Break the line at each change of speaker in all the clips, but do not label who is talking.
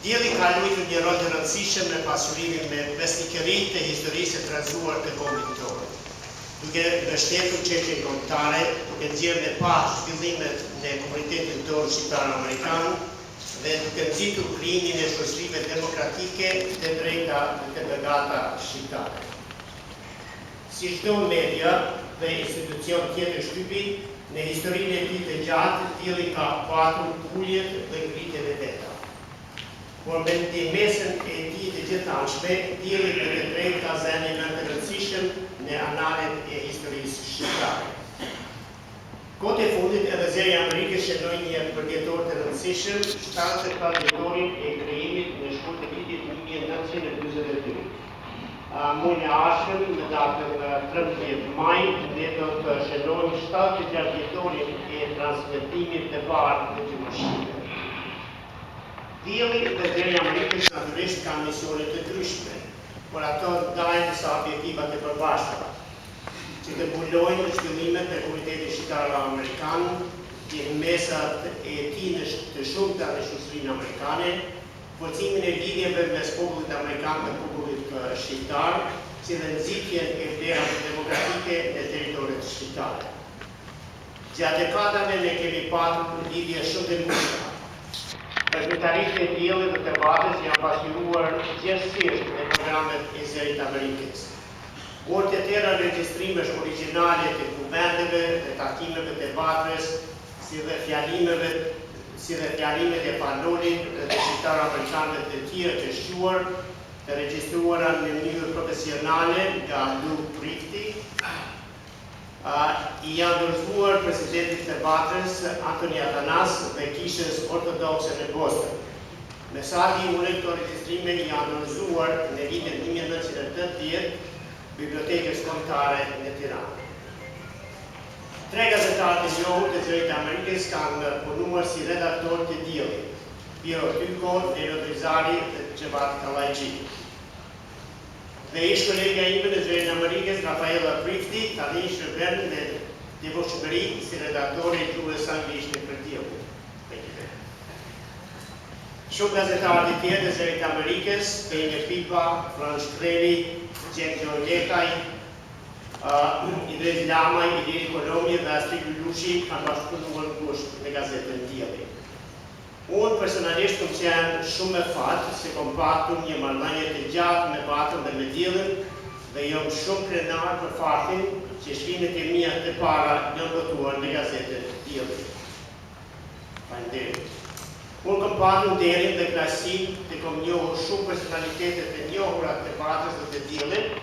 Dielli ka luajtur një rol të rëndësishëm në pasqyrimin me besnikëri të historisë së trazuar të kombit tonë, duke mbështetur çështjen kombëtare, duke nxjerrë në pah zhvillimet në komunitetin tonë shqiptaro-amerikan dhe duke nxitur krijimin e shoqërive demokratike, të drejta dhe të begata shqiptare. Si çdo media dhe institucion tjetër shtypi, në historinë e tij të gjatë, Dielli ka patur uljet dhe ngritjet e veta. Por me ndihmesën e tij të gjithanshme, Dielli me të drejtë ka zënë një vend të rëndësishëm në analet e historisë shqiptare. Kohët e fundit edhe Zëri i Amerikës shënoi një përvjetor të rëndësishëm, 77 vjetorin e krijimit në shkurt të vitit 1942. Muajin e ardhshëm, në datën 13 maj, ne do të shënojmë 76 vjetorin e transmetimit të parë në gjuhën shqipe. Dielli dhe Zëri i Amerikës natyrisht kanë misione të ndryshme, por ato ndajnë disa objektiva të përbashkëta. Që të mbulojnë zhvillimet në komunitetin shqiptaro-amerikan, ndihmesat e tij në të shumta në shoqërinë amerikane, forcimin e lidhjeve mes popullit amerikan dhe popullit shqiptar, si dhe nxitjen e vlerave demokratike në territoret shqiptare. Gjatë dekadave ne kemi patur lidhje shumë të ngushta. Veprimtaritë e Diellit dhe të Vatrës janë pasqyruar gjerësisht në programet e Zërit të Amerikës. Por të tëra regjistrimesh origjinale të kuvendeve dhe takimeve të Vatrës, si dhe fjalimeve si dhe fjalimet e Fan Nolit dhe të shqiptaro-amerikanëve të tjerë të shquar, të regjistruara në mënyrë profesionale nga Lu Prifti, i janë dorëzuar presidentit të Vatrës, Antoni Athanas dhe Kishës Ortodokse në Boston. Me sa di unë, këto regjistrime i janë dorëzuar në vitin 1980 Bibliotekës Kombëtare në Tiranë. Tre gazetarë të njohur të Zërit të Amerikës kanë punuar si redaktorë të Diellit, Piro Tyko, Nelo Drizari dhe Xhevat Kallajxhiu. Dhe ish kolegja ime në Zërin e Amerikës, Rafaela Prifti, tani shërben me devotshmëri si redaktore e gjuhës anglishte për Diellin. Thank you. Shumë gazetarë të tjerë të Zërit të Amerikës, Pejne Pipa, Fran Shkreli, Gjek Gjonlekaj, uh, Idriz Lamaj, Ilir Ikonomi dhe Astrit Lulushi kanë bashkëpunuar ngushtë me gazetën Dielli. Unë personalisht kom qenë shumë me fat se kom patur një marrëdhënie të gjatë me Vatrën dhe me Diellin dhe jam shumë krenar për faktin që shkrimet e mia të para janë botuar në gazetën Dielli. Faleminderit. Unë kom patur nderin dhe kënaqësinë të kom njohur shumë personalitete të njohura të Vatrës dhe të Diellit,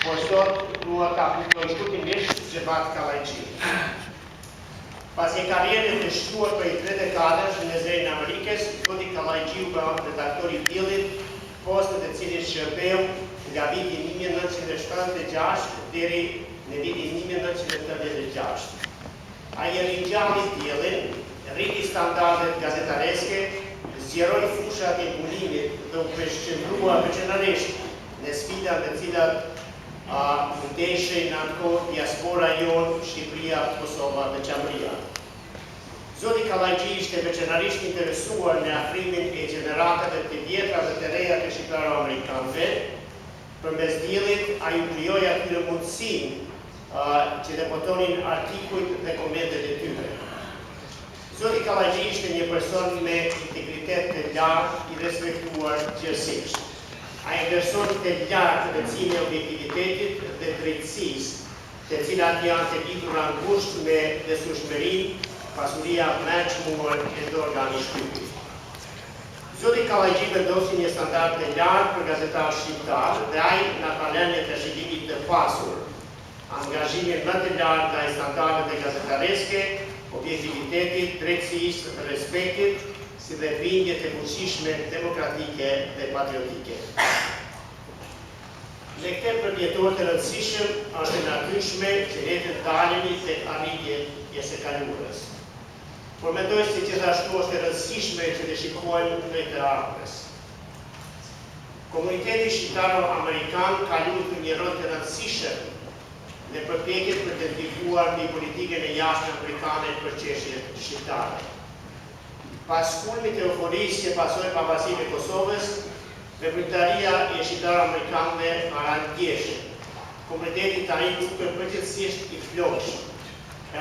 por sot dua ta kujtoj shkurtimisht Xhevat Kallajxhiun. Pas një karriere të shquar prej tre dekadash në Zërin e Amerikës, zoti Kallajxhi u bë redaktor i Diellit, post në të cilin shërbeu nga viti 1976 deri në vitin 1986. Ai e ringjalli Diellin, rriti standardet gazetareske, zgjeroi fushat e mbulimit dhe u përqendrua veçanërisht në sfidat me të cilat ndeshej në atë kohë diaspora jonë, Shqipëria, Kosova dhe Çamëria. Zoti Kallajxhi ishte veçanërisht interesuar në afrimin e gjeneratave të vjetra dhe të reja të shqiptaro-amerikanëve. Përmes Diellit, ai u krijoi atyre mundësinë që të botonin artikujt dhe komentet e tyre. Zoti Kallajxhi ishte një person me integritet të lartë, i respektuar gjerësisht. Ai vlerësonte lart rëndësinë e objektivitetit dhe drejtësisë, të cilat janë të lidhura ngushtë me besueshmërinë, pasuria më e çmuar e çdo organi shtypi. Zoti Kallajxhi vendosi një standard të lartë për gazetarët shqiptarë dhe ai na ka lënë një trashëgimi të pasur, angazhimin më të lartë ndaj standardeve gazetareske, objektivitetit, drejtësisë dhe respektit, si dhe bindje të fuqishme demokratike dhe patriotike. Në këtë përvjetor të rëndësishëm është e natyrshme që ne të ndalemi tek arritjet e së kaluarës. Por mendoj se gjithashtu është e rëndësishme që të shikojmë drejt të ardhmes. Komuniteti shqiptaro-amerikan ka luajtur një rol të rëndësishëm në përpjekjet për të ndikuar mbi politikën e jashtme amerikane për çështjet shqiptare. Pas kulmit të euforisë që pasoi pavarësinë e Kosovës, veprimtaria e shqiptaro-amerikanëve ka rënë ndjeshëm. Komuniteti tani duket përgjithësisht i flokshëm.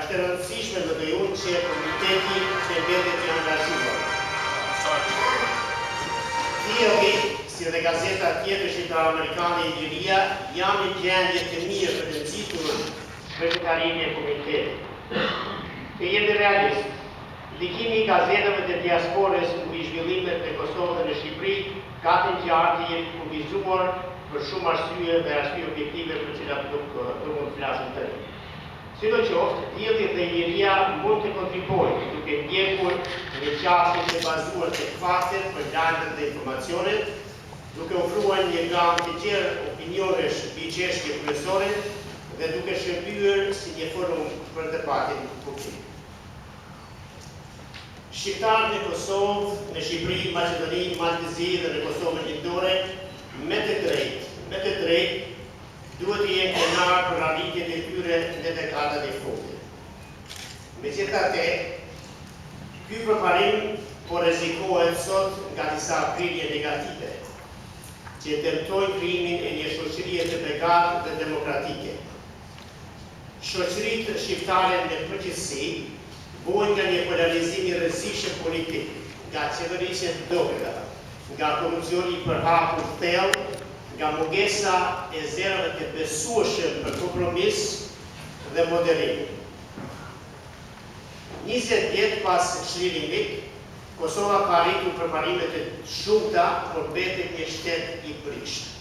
Është e rëndësishme, mendoj unë, që komuniteti të mbetet i angazhuar. Dielli, si dhe gazeta tjetër shqiptaro-amerikane Iliria, janë në gjendje të mirë për të nxitur veprimtarinë e komunitetit. Të jemi realistë, ndikimi i gazetave të diasporës mbi zhvillimet në Kosovë dhe në Shqipëri ka të ngjarë të jetë i kufizuar për shumë arsye dhe arsye objektive për të cilat nuk nuk mund të flasim tani. Sidoqoftë, Dielli dhe Iliria mund të kontribuojnë duke ndjekur një qasje të bazuar tek faktet për lajmet dhe informacionet, duke ofruar një gamë të gjerë opinionesh mbi çështje kryesore dhe duke shërbyer si një forum për debatin publik. Shqiptarët në Kosovë, në Shqipëri, Maqedoni, Mal të Zi dhe në Kosovën Lindore me të drejtë, me të drejtë duhet të jenë krenarë për arritjet e tyre në dekadat e fundit. Megjithatë, ky përparim po rrezikohet sot nga disa prirje negative, që dëmtojnë krijimin e një shoqërie të begatë dhe demokratike. Shoqëritë shqiptare në përgjithësi vuajnë nga një polarizim i rrezikshëm politik, nga qeverisje të dobëta, nga korrupsioni i përhapur thellë, nga mungesa e zërave të besueshëm për kompromis dhe moderim. 20 vjet pas çlirimit, Kosova ka arritur përparime të shumta, por mbetet një shtet i brishtë.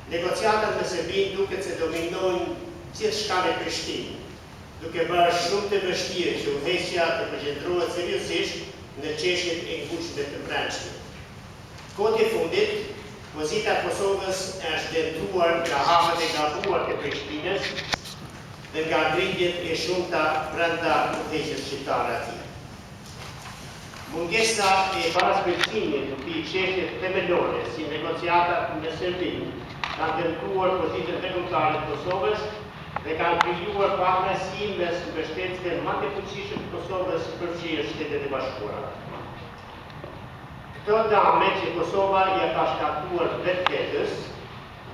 Negociatat me Serbinë duket se dominojnë gjithçka në Prishtinë, duke bërë shumë të vështirë që udhëheqja të përqendrohet seriozisht në çështjet e ngutshme të brendshme. Kohët e fundit, pozita e Kosovës është dëmtuar nga hapat e gabuar të Prishtinës dhe nga grindjet e shumta brenda udhëheqjes shqiptare atje. Mungesa e baraspërcimit mbi çështjet themelore si negociatat me Serbinë kanë dëmtuar pozitën ndërkombëtare të Kosovës dhe kanë krijuar pakënaqësi mes mbështetësve më të fuqishëm të Kosovës, përfshirë Shtetet e Bashkuara. Këto dame që Kosova ia ka shkaktuar vetvetes,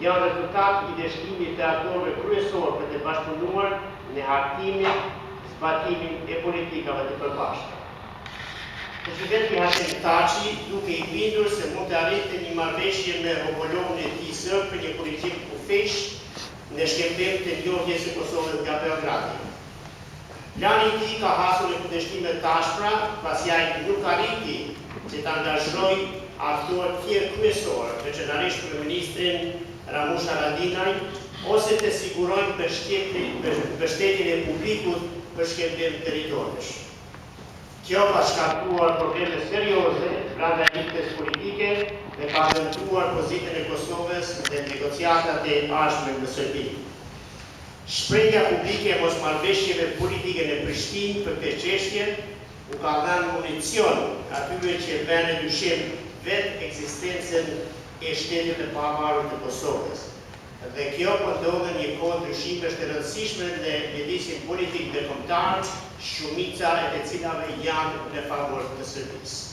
janë rezultat i dështimit të aktorëve kryesorë për të bashkëpunuar në hartimin, zbatimin e politikave të përbashkëta. Presidenti Hashim Thaçi dukej i bindur se mund të arrinte një marrëveshje me homologun e tij serb për një korrigjim kufijsh në shkëmbim të njohjes së Kosovës nga Beogradi. Plani i tij ka hasur në kundërshtime të ashpra, pasi ai nuk arriti që të angazhojë aktorë tjerë kryesorë, veçanërisht kryeministrin Ramush Haradinaj, ose të sigurojë mbështetjen e publikut për shkëmbim territoresh. Kjo ka shkaktuar probleme serioze brenda elitës politike dhe ka dëmtuar pozitën e Kosovës në negociatat e ardhshme me Serbinë. Shprehja publike e mosmarrëveshjeve politike në Prishtinë për këtë çështje u ka dhënë municion atyre që vënë në dyshim vetë ekzistencën e shtetit të pavarur të Kosovës. Dhe kjo po ndodh në një kohë ndryshimesh të rëndësishme në mjedisin politik ndërkombëtar, shumica e të cilave janë në favor të Serbisë.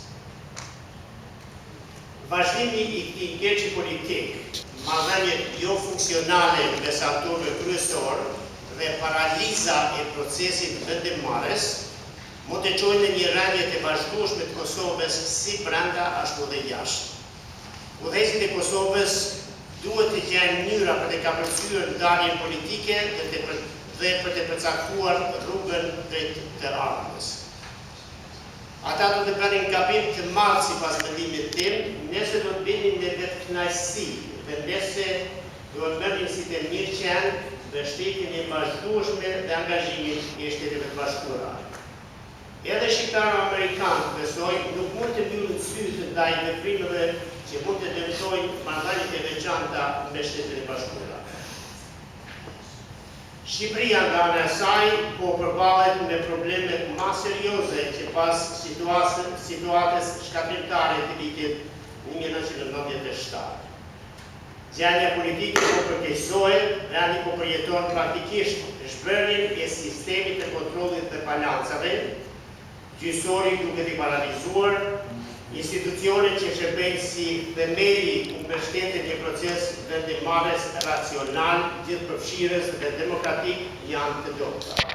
Vazhdimi i këtij ngërçi politik, marrëdhëniet jofunksionale mes aktorëve kryesorë dhe paraliza e procesit vendimmarrës, mund të çojnë në një rënie të vazhdueshme të Kosovës si brenda ashtu dhe jashtë. Udhëheqësit e Kosovës duhet të gjejnë mënyra për të kapërcyer ndarjen politike dhe të dhe për të përcaktuar rrugën drejt të ardhmes. Ata do të bënin gabim të madh sipas mendimit tim, nëse do të binin në vetëkënaqësi dhe nëse do e merrnin si të mirëqenë mbështetjen e vazhdueshme dhe angazhimin e Shteteve të Bashkuara. Edhe shqiptaro-amerikanët, besoj, nuk mund të mbyllin sytë ndaj veprimeve që mund të dëmtojnë marrëdhëniet e veçanta me Shtetet e Bashkuara. Shqipëria nga ana e saj po përballet me problemet ma serioze që pas situatës shkatërrimtare të vitit 1997. Gjendja politike po përkeqësohet, vendi po përjeton praktikisht zhbërjen e sistemit të kontrollit dhe balancave. Gjyqësori duket i paralizuar, institucionet që shërbejnë si themeli ku mbështetet një proces vendimmarrës racional, gjithëpërfshirës dhe demokratik janë të dobëta.